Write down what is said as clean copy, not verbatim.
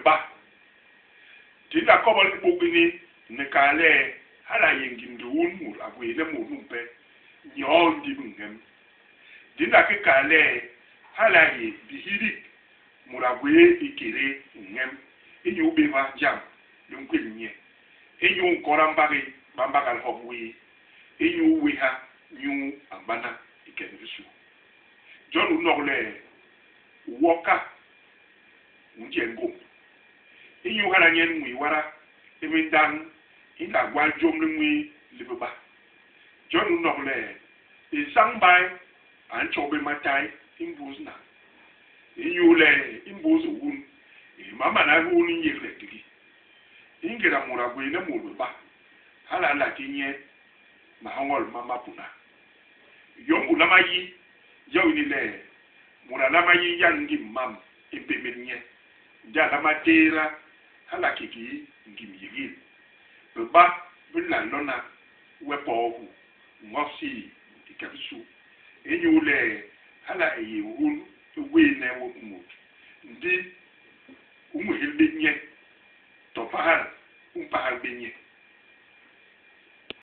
Biba. Di nla kobol i buk ini ni kal le hala a yé ngim liun mut a gwééne mut numpe nyoo ndip ñem. Di nla ki kal le hala a yé bihidik mut a gwéé ikédé ñem inyu béba jam li nkwél nye, inyu nkôda mbagi ba mbagal hop wéé, inyu wéha nyuu a mbana i ke ni bisu. Jon u nok le u wo ka, u nje ngomb. Inyu hala nyen nwii wada i mindañ i nla gwal jôm li nwii li biba. Jon u nok le, isañ mbai a ntjôô bé matai i mbus nan. Inyule i mbus hiun, i mamana hiun hi nyégle ndigi. I ngéda mut a gwééne mut biba, hala a nla ti nye mahoñol ma mapuna. Yom u nlama yi, yo ini le, mut a nlama yi yan ngim mam i mpémél nye, ndi a nlama tééda hala kiki ngim yigil. Biba bi nla lona we poo-hu, ngok sii i ke bisu, inyule hala a yé hun i gwééne we mut, ndi u nwéhél bé nye, to pahal u mpahal bé nye.